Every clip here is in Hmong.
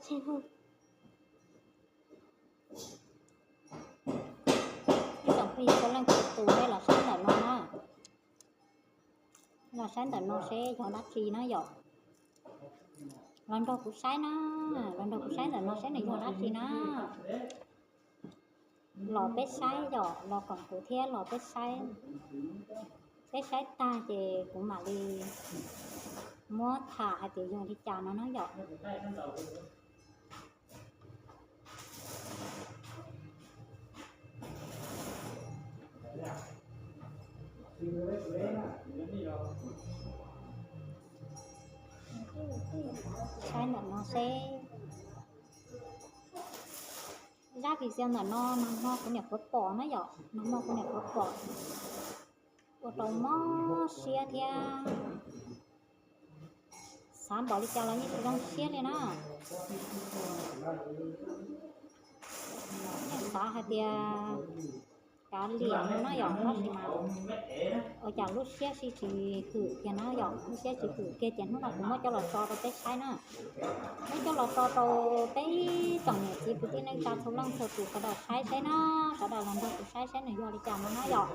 Ib tsoom phooj ywg txhua leej txhua tus, nej los saib ntawm no na, los saib ntawm no seb yog dab tsi na yom. Los nrog kuv saib na, los nrog kuv saib ntawm no seb nws yog dab tsi na. Los peb saib yom, los koom kuv thiab los peb saib. Peb saib tag ces kuv mam li muab tham hais tias yog li cas no na yom. Saib ntawm no seb, zaj video ntawm no nag hmo kuv niam qhuav pom na yom, nag hmo kuv niam qhuav pom, ua rau mob siab thiab. Xav npaum li cas los yeej tsis zoo siab li na. Yeej xav hais tias kav liam no na yom, tab sis mas ua cas lub siab sib tsis hwm kiag na yom, lub siab tsis hwm kiag ces hnub no kuv muab coj los tso rau peb saib na. Muab coj los tso rau peb tsoom niam txiv kwv tij neej tsa txhua leej txhua tus sawv daws saib saib na, sawv daws los nrog kuv saib saib nws yog li cas no na yom.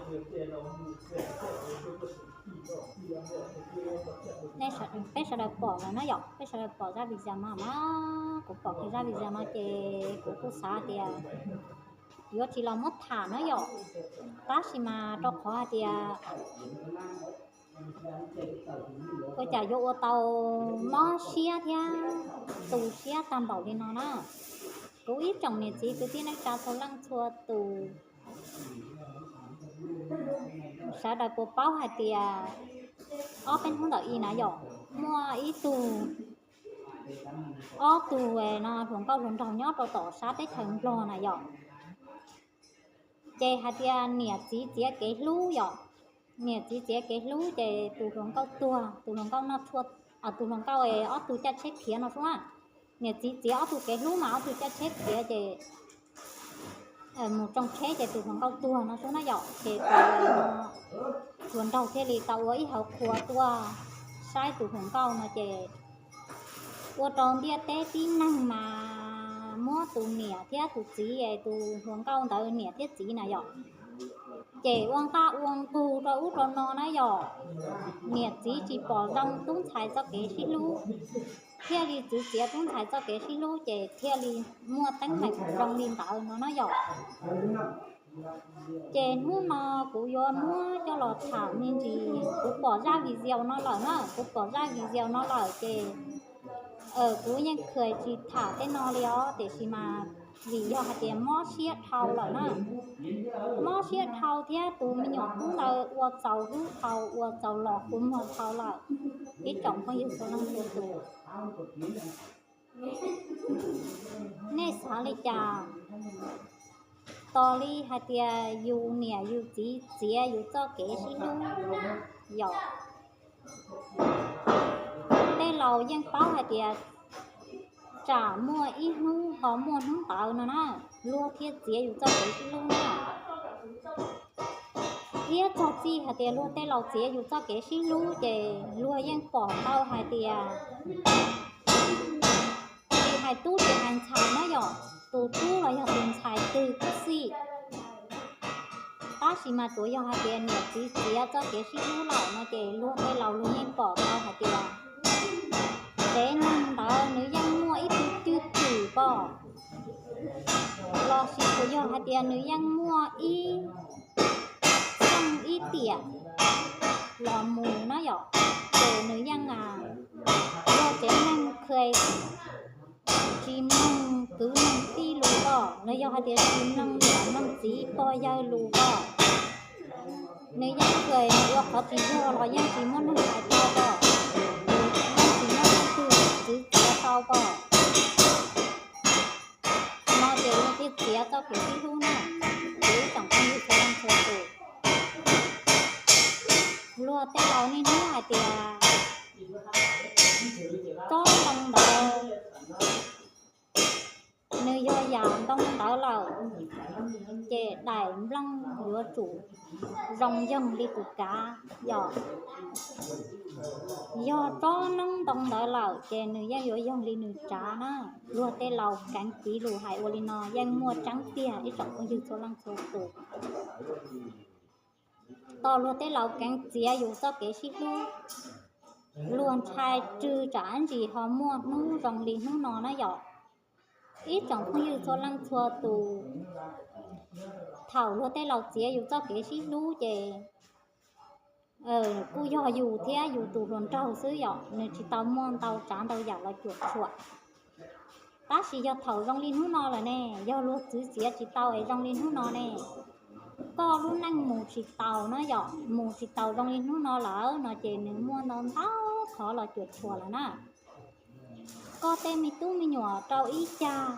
Peb sawv daws pom lawm na yom, peb sawv daws pom zaj video no na, kuv pom kiag zaj video no ces kuv kuj xav tias yuav tsis los muab tham na yom, tab sis mas rau qhov hais tias ua cas yuav ua tau mob siab thiab tu siab tag npaum li no na. Kuv ib tsoom niam txiv kwv tij neej tsa txhua leej txhua tus, sawv daws puas paub hais tias ob peb hnub ntawm i na yom, muaj ib tug, ob tug no hluas nkauj hluas nraug nyob rau tom sab teb chaws Nplog na yom. Ces hais tias niam txiv txiav kev hlub yom, niam txiv txiav kev hlub ces tus hluas nkauj tuag, tus hluas nkauj noj tshuaj, tus hluas nkauj ob tug caj tsheb khiav no xwb na. Niam txiv txiav ob tug kev hlub mas ob tug caj tsheb khiav ces mus tsoo tsheb ces tus hluas nkauj tuag no xwb na yom. Ces tus hluas nraug thiaj li tau ua ib hauv qhua tuaj saib tus hluas nkauj no ces ua rau ntiaj teb tib neeg mas muab tus niam thiab tus txiv, tus hluas nkauj ntawd niam thiab txiv na yom, ces ua nqaj ua nqug rau ub rau no na yom. Niam txiv tsis pom zoo tub ntxhais txoj kev sib hlub, thiaj li txwv txiav tub ntxhais txoj kev sib hlub ces thiaj li muaj teeb meem zoo li ntawd no na yom. Ces hnub no kuv yuav muab coj los tham me ntsis, kuv pom zaj video no lawm na, kuv pom zaj video no lawm ces kuv yeej kha tsis tham tej no li os, tiam sis mas vim yog hais tias mob siab dhau lawm na, mob siab dhau thiab tus me nyuam tub ntawd ua txaus hlub dhau, ua txaus los kua muag dhau lawm. Ib tsoom phooj ywg txhua leej txhua tus, nej xav li cas? Tos li hais tias yus niam yus txiv txiav yus txoj kev sib hlub yom. Tej laus yeej paub hais tias tsam muaj ib hnub ho muaj hnub ntawd no na, luag thiaj txiav yus txoj kev sib hlub na. Thiab txog txij hais tias luag tej laus txiav yus txoj kev sib hlub ces luag yeej pom tau hais tias tsis hais tub tsis hais ntxhais na yom, tus tub los yog tus ntxhais twg kuj xij. Tab sis mas tsuas yog hais tias niam txiv txiav txoj kev sib hlub lawm no ces luag tej laus luag yeej pom tau hais tias tsev neeg ntawd nws yeej muaj ib tug cwj pwm pom, lossis tsuas yog hais tias nws yeej muaj ib txheej ib tiam los mus na yom, ces nws yeej yog tsev neeg kha tsis mloog kwv mloog tij lus pom, los yog hais tias tsis mloog niam mloog txiv pog yawg lus pom. Nws yeej kha ua qhov tsis yog los yeej tsis muaj neeg hais tau pom, yeej tsis muaj leej twg txwv txiav tau pom. No ces luag thiaj txiav txoj kev sib hlub na, ces ib tsoom phooj ywg txhua leej txhua tus. Luag tej laus niaj hnub hais tias tsob ntoo ntawd nws yog yam ntoo ntawd lawm, ces daim nplooj yuav tsum zoo yoog li tus kav yom. Yog tsob noob ntoo ntawd lawm ces nws yeej yuav yoog li nws tsav na. Luag tej laus keev txiv lus hais ua li no yeej muaj tseeb tiag ib tsoom phooj ywg txhua leej txhua tus. Tos luag tej laus keev txiav yus txoj kev sib hlub, luag ntshai tsw tsam ntsis ho muaj hnub zoo li hnub no na yom. Ib tsoom phooj ywg txhua leej txhua tus, thaum luag tej laus txiav yus txoj kev sib hlub ces kuj yog yus thiab yus tus hluas nraug xwb yom, nws tsis tau muaj ntau tsav ntau yam los cuam tshuam. Tab sis yog thaum zoo li hnub no lawm ne, yog luag txwv txiav tsis tau es zoo li hnub no ne, koj lub neej mus tsis taus na yom, mus tsis taus zoo li hnub no lawm no ces nws muaj ntau ntau qhov los cuam tshuam lawm na. Koj tej me tub me nyuam rau ib cag,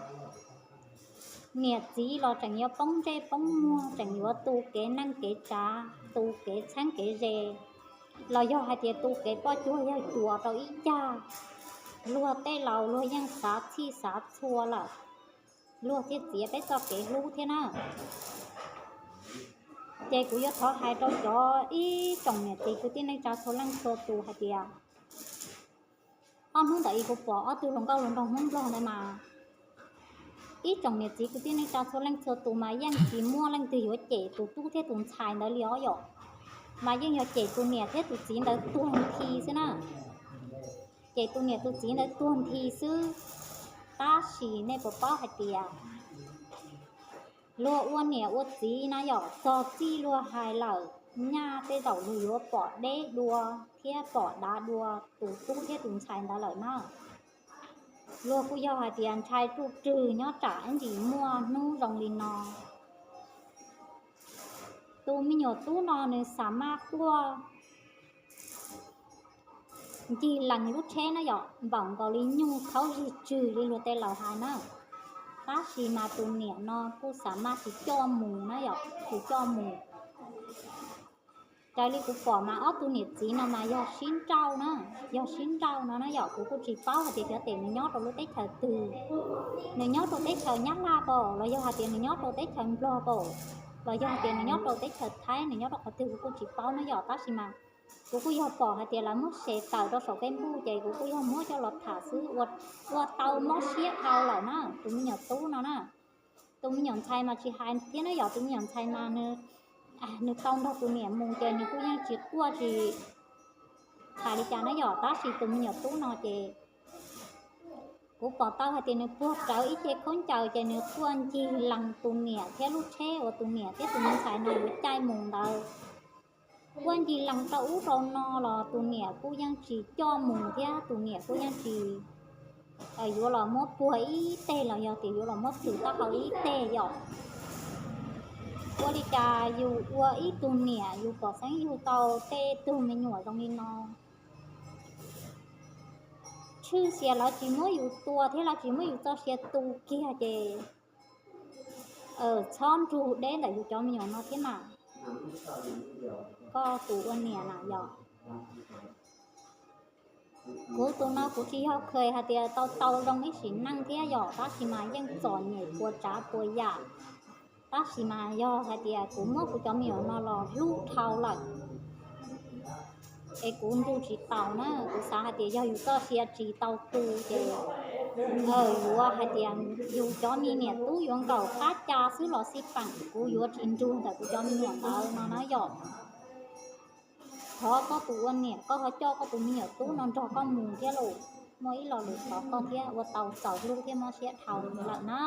niam txiv los tseem yuav poob ntsej poob muag, tseem yuav tu kev neej kev tsav, tu kev txheeb kev ze, los yog hais tias tu kev poj cuag yawg cuas rau ib cag. Luag tej laus luag yeej xav txhij xav txhua lawm, luag thiaj txiav peb txoj kev hlub thiab na. Ces kuv yuav thov hais rau cov ib tsoom niam txiv kwv tij neej tsa txhua leej txhua tus hais tias, ob hnub ntawm i kuv pom ob tug hluas nkauj hluas nraug Hmoob Nplog ntawd mas, ib tsoom niam txiv kwv tij neej tsa txhua leej txhua tus mas yeej tsis muaj leej twg yuav cem tus tub thiab tus ntxhais ntawd li os yom, mas yeej yog cem tus niam thiab tus txiv ntawd tuag nthi xwb na. Cem tus niam tus txiv ntawd tuag nthi xwb. Tab sis nej puas paub hais tias luag ua niam ua txiv na yom, txog txij luag hais lawm, nyaj tej zaum luag yuav pom deb dua thiab pom dav dua tus tub thiab tus ntxhais ntawd lawm na. Luag kuj yog hais tias ntshai ruj rwg nyob tsam ib ntsis muaj hnub zoo li no. Tus me nyuam tub no nws xa maj quaj ncig lees lub tsheb na yom, npaum nkaus li nyuj khaub zig tswg li luag tej laus hais na. Tab sis mas tus niam no kuj xa maj tsis coj mus na yom, tsis coj mus. Raws li kuv pom mas ob tug niam txiv no mas yog sib nrauj na, yog sib nrauj no na yom, kuv kuj tsis paub hais tias xyov tes nws nyob rau lub teb chaws twg, nws nyob rau teb chaws Nyab Laj pom los yog hais tias nws nyob rau teb chaws Nplog pom, los yog hais tias nws nyob rau teb chaws Thaib, nws nyob rau qhov twg kuv kuj tsis paub na yom, tab sis mas kuv kuj yog pom hais tias lawv muab share tawm rau saum Facebook ces kuv kuj yog muab coj los tham xwb, ua tau mob siab dhau lawm na tus me nyuam tub no na. Tus me nyuam ntxhais mas tsis hais thiab na yom, tus me nyuam ntxhais mas nws tau nrog tus niam mus ces nws kuj yeej tsis quaj tsis hais li cas na yom, tab sis tus me nyuam tub no ces kuv pom tau hais tias nws puag rawv ib ce khaub ncaws ces nws quaj ncig lees tus niam thiab lub tsheb uas tus niam thiab tus me ntxhais no yuav caij mus ntawd. Quaj ncig lees rau ub rau no los tus niam kuj yeej tsis coj mus thiab tus niam kuj yeej tsis yuav los muab puag ib teg los yog tias yuav los muab txhwm taub hau ib teg yom. Ua li cas yus ua ib tug niam yus pom xeeb yug tau tej tug me nyuam zoo li no, tshwj xyas lawv tsis muab yus tua thiab lawv tsis muab yus txoj sia tu kiag ces txhob nrug deb ntawm yus cov me nyuam no thiab mas. Koj tus ua niam na yom, kuv tus no kuv tsis yog kha hais tias tau tau zoo ib sim neej thiab yom, tab sis mas yeej txom nyem puas tsav puas yam. Tab sis mas yog hais tias kuv muab kuv cov me nyuam no los hlub dhau lawm es kuv nrug tsis taus na, kuv xav hais tias yog yus txoj sia tsis tau tu ces yuav hais tias yus cov me niam tub yuav nkaum qab ca xwb los xij peem, kuv yuav tsis nrug ntawm kuv cov me nyuam ntawd no na yom. Thov koj tus ua niam koj ho coj koj tus me nyuam tub no nrog koj mus thiab lauj. Muaj ib lo lus thov koj thiab, ua tau txaus hlub thiab mob siab dhau lawm na.